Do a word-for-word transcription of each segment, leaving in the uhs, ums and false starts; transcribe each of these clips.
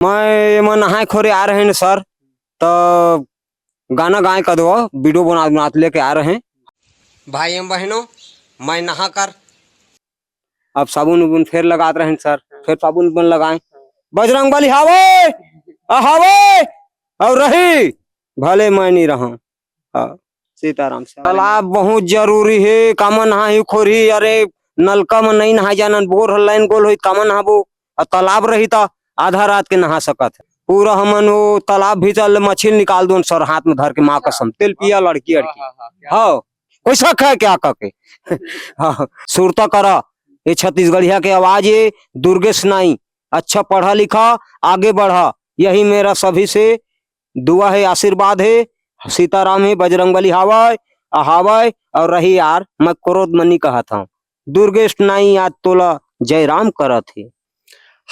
मैं एमा नहाए खोरे आ रहे हैं सर, त गाना गाए का दो, वीडियो बना, बना लेके आ रहे हैं। भाई एवं बहनों, मैं नहा कर अब साबुन उबुन फेर लगात रहेन सर, फेर साबुन उबुन लगाए। बजरंग बली हावय, आ हावय, अउ रही, भले मैं नहीं रहा। हाँ, सीताराम सर। तालाब बहुत जरूरी हे, कामा नहाही खोरही, अरे नलका में नहीं नहाए जानन, बोर हर लाइन गोल होई, कामा नहाबो, अउ तालाब रही ता आधा रात के नहा सकत है। पूरा हमन वो तालाब भीतर ले मछली निकाल दोन सर, हाथ में धर के, माँ कसम, तेल पिया लड़की अड़की। हाँ, हाँ, हाँ, क्या हाँ, कोई शक है क्या कह के? हाँ, सुरता करा, ये छत्तीसगढ़िया के आवाज, ये दुर्गेश नाई, अच्छा पढ़ा लिखा, आगे बढ़ा, यही मेरा सभी से दुआ है, आशीर्वाद है। सीताराम है, बजरंग बली हावय, हावय, और रही यार, मैं क्रोध मनी कहा था, दुर्गेश नाई आज तोला जयराम करत हे।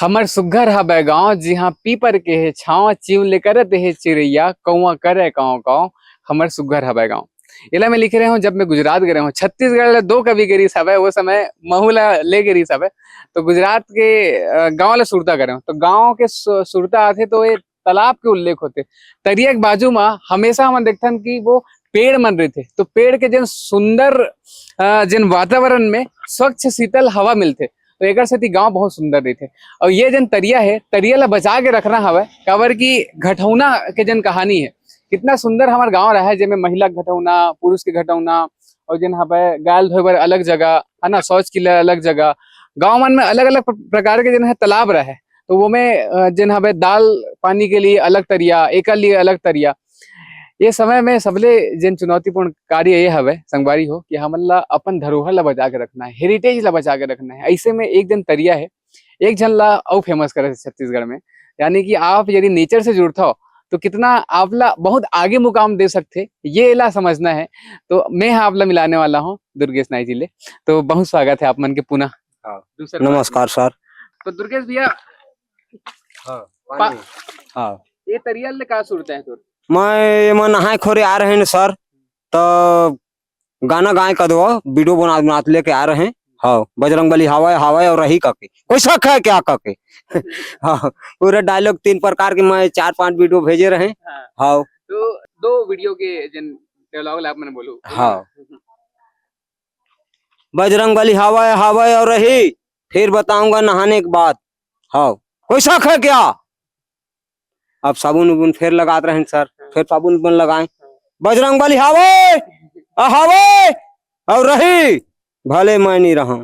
हमर सुग्घर हवय गाँव, जिहाँ पीपर के हे छाँव, चिउले करत हे चिरैया, कौआ करे काँव काँव, हमर सुग्घर हवय गाँव। एला मैं लिखे रहे हूँ, जब मैं गुजरात गए रहे हूँ, छत्तीसगढ़ ले दो कवि गे रिहिस हवय, वो समय महू ला ले गे रिहिस हवय। तो गुजरात के, अ, गाँव ला सुरता करे हूँ, तो गाँव के सु-, सुरता आथे तो ये तालाब के उल्लेख होथे। तरिया के बाजू म हमेशा हमन देखथन कि वो पेड़ मन रहिथे, तो पेड़ के जेन सुंदर, अ, जेन वातावरण में स्वच्छ शीतल हवा मिलथे, तो एकर सेती गाँव बहुत सुंदर रहिथे। अउ ये जेन तरिया हे, तरिया ला बचा के रखना हवय, काबर कि घटौना के जेन कहानी हे, कितना सुंदर हमर गाँव रहा है, जेमे महिला के घटौना, पुरुष के घटौना, अउ जेन हवय गाल धोए बर अलग जगह, है ना, शौच के लिए अलग जगह, गाँव मन में अलग-अलग प्र-, प्रकार के जेन है तालाब रहे, तो वो में, अ, जेन हवय दाल पानी के लिए अलग तरिया, एकर लिए अलग तरिया। ये समय में सबले जेन चुनौतीपूर्ण कार्य ये हवय, संगवारी हो, कि हमन ला अपन धरोहर ला बचा के रखना है, heritage ला बचा के रखना है। ऐसे में एक जेन तरिया है, एक झन ला अउ famous करे छत्तीसगढ़ में, यानी कि आप यदि nature से जुड़त हो, तो कितना आप ला बहुत आगे मुकाम दे सकथे, ये ला समझना है। तो मैं ह आप ला मिलाने वाला हूँ दुर्गेश नाई जी ले। तो बहुत स्वागत है आप मन के पुनः। हाँ। दूसर बार नमस्कार में। सर। तो दुर्गेश भैया, हाँ, पा-, पानी। हाँ। ये तरिया ले का सुरता है तोर? मैं एमा नहाए खोरे आ रहे हैं सर, त गाना गाए का दो, वीडियो बना, बना लेके आ रहे हैं। हाँ, बजरंग बली हावय, हावय और रही कह के। कोई शक है क्या कह के? हाँ, पूरा dialogue तीन प्रकार के मैं चार पांच वीडियो भेजे रहे। हाँ। हाँ। तो दो वीडियो के जेन dialogue ला आप मन बोलू। हाँ। बजरंग बली हावय, हावय और रही, फिर बताऊंगा नहाने के बाद। हाँ, कोई शक है क्या? अब साबुन उबुन फेर लगात रहेन सर, फेर साबुन उबुन लगाए। बजरंग बली हावय, आ हावय, और रही, भले मैं नहीं रहा।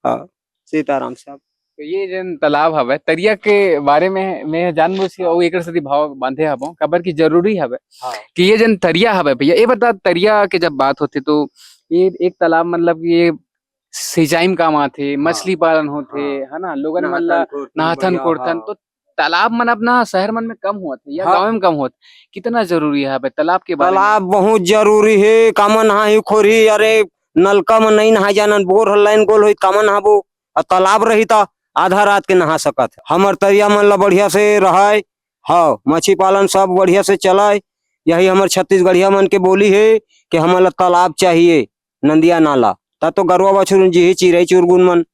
हाँ, सीताराम साहब। तो ये जेन तालाब हवय, तरिया के बारे में मैं जानबूझ के अउ एकर सेती भाव बांधे हवं, काबर कि जरूरी हवय हाँ। कि ये जेन तरिया हवय भैया, ये बता, तरिया के जब बात होथे तो ये एक तालाब, मतलब कि ये सिंचाई में काम आथे, हाँ। मछली पालन होथे, हाँ। है ना, लोगन मन ला नहाथन खोरथन, नहाथन बढ़िया, खोरथन, हाँ। तो तालाब मन अपना शहर मन में कम होत हे या हाँ। गाँव में कम होत, कितना जरूरी है भाई तालाब के बारे में? तालाब बहुत जरूरी हे, कामा नहाही खोरही, अरे नलका में नहीं नहाए जानन, बोर हर लाइन गोल होई, कामा नहाबो, अउ तालाब रही ता आधा रात के नहा सकत है। हमर तरिया मन ला बढ़िया से रहाय, हाँ, मछली पालन सब बढ़िया से चलाय, यही हमर छत्तीसगढ़िया मन के बोली हे कि हमन ला तालाब चाहिए। नंदिया नाला, त तो गरवा बछरू जी ही चिरई चुरगुन मन।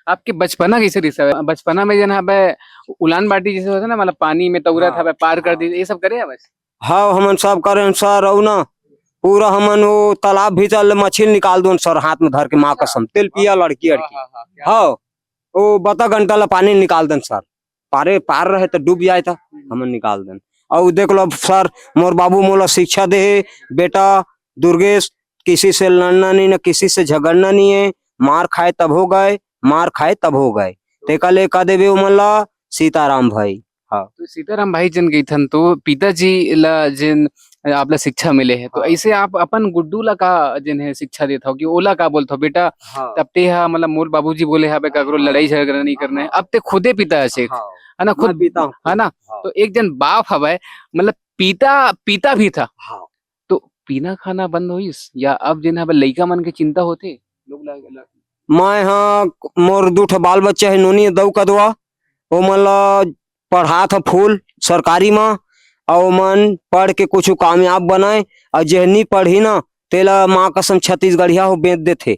आपके बचपना कैसे रहिस हवय? बचपना में जेन हवय उलान बाटी जैसे होथे ना, मतलब पानी में तौरत हाँ, हवय, पार कर हाँ। दी, ये सब करे हवय? हाँ, हमन सब करे हन सर, अउ ना पूरा हमन वो तालाब भीतर ले मछली निकाल दोन सर, हाथ में धर के माँ अच्छा। कसम, तेल पिया हाँ। लड़की हाँ, अड़की। हाँ, हाँ, क्या हाँ, वो बता घंटा ला पानी निकाल देन सर। पारे पार रहे त डूब जाए था, हम्म। हमन निकाल देन। अउ देख लो सर, मोर बाबू मोला शिक्षा दे हे, बेटा दुर्गेश, किसी से लड़ना नहीं, ना किसी से झगड़ना नहीं है, मार खाए तब हो गए, मार खाए तब हो गए। तेका ले का देवे उमन ला सीताराम भाई। हाँ। तो सीताराम भाई जेन कहिथन, तो पिताजी ला जेन आप ला शिक्षा मिले हे, तो हाँ। ऐसे आप अपन गुड्डू ला का जेन हे शिक्षा देत हव कि ओला का बोलत हव, "बेटा, हाँ। तब ते हा, मतलब, मोर बाबूजी बोले हवे, काकरो हाँ। लड़ाई झगड़ा नहीं करना है।" हाँ। अब ते खुदे पिता हस, हाँ। है ना, मैं खुद, पिता हूँ, है ना? हाँ। तो एक जन बाप हवय, मतलब, पिता, पिता भी था। हाँ। तो पीना खाना बंद होइस या अब जेन हवय लइका मन के चिंता होथे? लोग ला, ला मैं हा, मोर दू ठो बाल बच्चा हे, नोनी दऊ कदवा, ओमन ला पढ़ात ह फुल सरकारी म, अउ ओमन पढ़ के कुछु कामयाब बनय, अउ जेह नी पढ़ही न, तेला माँ कसम छत्तीसगढ़िया हो बेच देथे।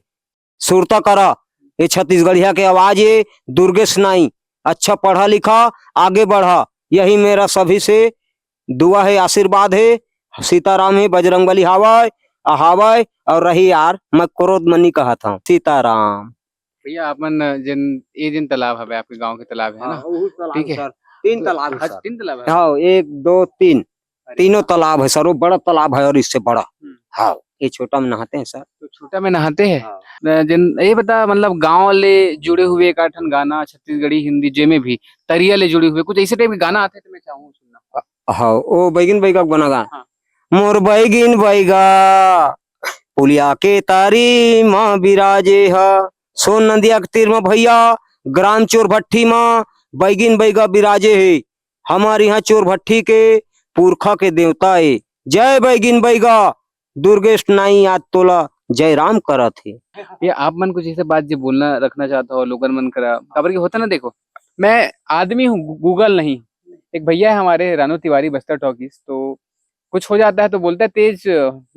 सुरता करा, ये छत्तीसगढ़िया के आवाज ए, दुर्गेश नाई, अच्छा पढ़ा लिखा, आगे बढ़ा, यही मेरा सभी से दुआ हे, आशीर्वाद हे। सीताराम हे, बजरंगबली हावय, हावय अउ रही यार, मैं क्रोध म नइ कहत हंव। सीताराम। भैया, आपमन जेन, ये जेन तालाब हवे, आपके गांव के तालाब हे ना? हाँ, उहू तालाब ठीक हे। सर, तीन तो तालाब हे अच्छा, सर। तीन तालाब हे? हाँ, एक, दो, तीन। अरे तीनों वाह। तालाब हे सर, वो बड़ा तालाब हे अउ इससे बड़ा। हम्म। हाँ, ये छोटा में नहाते हैं सर। तो छोटा में नहाते हैं? हाँ। अ, जेन, ये बता, मतलब, गांव ले जुड़े हुए एक आठन गाना, छत्तीसगढ़ी, हिंदी, जेमे भी, तरिया ले जुड़े हुए, कुछ ऐसे टाइप के गाना आते तो मैं चाहूँ सुनना। अ, हाँ, ओ बैगिन बैगा के गाना गा। हाँ। मोर बैगिन बैगा, पुलिया के तारी म बिराजे ह, सोन नदिया के तीर म भैया, ग्राम चोरभट्ठी म बैगिन बैगा बिराजे हे। हमर इहाँ चोरभट्ठी के पुरखा के देवता ए। जय बैगिन बैगा, दुर्गेश नाई आज तोला जय राम करत हे। ये आप मन कुछ ऐसे बात जो बोलना रखना चाहता हो लोगन मन करा, काबर कि होता ना, देखो, मैं आदमी हूँ, गू-, Google नहीं। एक भैया है हमारे, रानू तिवारी, बस्तर टॉकीज, तो कुछ हो जाता है तो बोलता है, "तेज,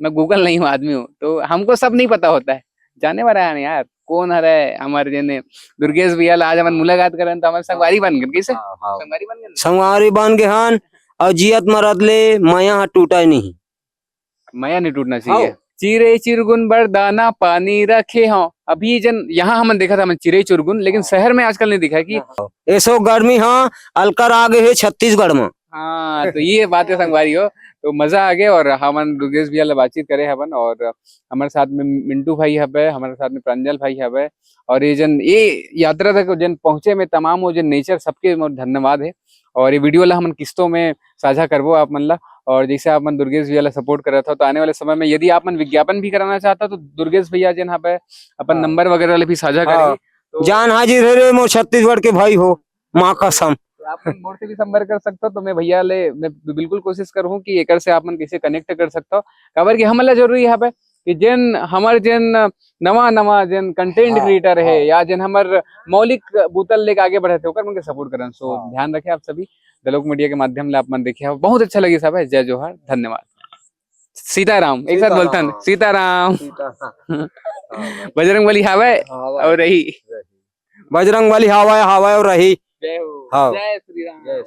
मैं Google नहीं हूँ, आदमी हूँ।" तो हमको सब नहीं पता होता है, जाने वाला है ना यार, कौन हरे हमारे जेने दुर्गेश भैया ला आज हमन मुलाकात करन, तो हमारे संगवारी बन गए। कैसे? हाँ, हाँ। संगवारी बन गए ना? संगवारी बन गए हन, अउ जियत मरत ले मया ह टूटा नहीं। मया नहीं टूटना चाहिए। हाँ। चिरई चिरगुन बर दाना पानी रखे हो। अभी जन यहाँ हमन देखा था, हमन चिरई चुरगुन, लेकिन हाँ। शहर में आजकल नहीं दिखा है कि हाँ। एसो गर्मी, हाँ, अलकर आ गए हे छत्तीसगढ़ में। हाँ, तो ये बात है संगवारी हो, तो मजा आ गए। और हमन दुर्गेश भैया ले बातचीत करे हवन, और हमारे साथ में मिंटू भाई हवे, हमारे साथ में प्रांजल भाई हवे, और ये जन, ये यात्रा तक जन पहुंचे में तमाम वो जन नेचर, सबके मोर धन्यवाद है। और ये वीडियो ला हमन किस्तों में साझा करबो आप मन ला, और जैसे आप मन दुर्गेश भैया ला सपोर्ट करत हो, तो आने वाले समय में यदि आप मन विज्ञापन भी कराना चाहता हो, तो दुर्गेश भैया जेन हवे अपन हाँ। नंबर वगैरह ला भी साझा हाँ। करेंगे। तो जान हाजिर है रे मोर छत्तीसगढ़ के भाई हो, माँ कसम। तो आप मन मोर से भी संपर्क कर सकता हो, तो मैं भैया ले, मैं बिल्कुल कोशिश करूँ कि एकर से आप मन कैसे कनेक्ट कर सकता हो, काबर कि हमन ला जरूरी हवे कि जेन हमर जेन नवा नवा जेन कंटेंट हाँ, क्रिएटर है हाँ। या जेन हमर मौलिक बुता ल लेके आगे बढ़त हे, ओकर मन के सपोर्ट करन। So हाँ। ध्यान रखे आप सभी, गलोक मीडिया के माध्यम ले आप मन देखे हव, बहुत अच्छा लगे सब है। जय जोहार, धन्यवाद। सीताराम, एक साथ बोलथन, सीताराम। सीताराम। सीताराम। हाँ, बजरंग बली हावय हावय। और रही। बजरंग बली हावय, हावय और रही। जय हो। हाँ। जय श्री राम। जय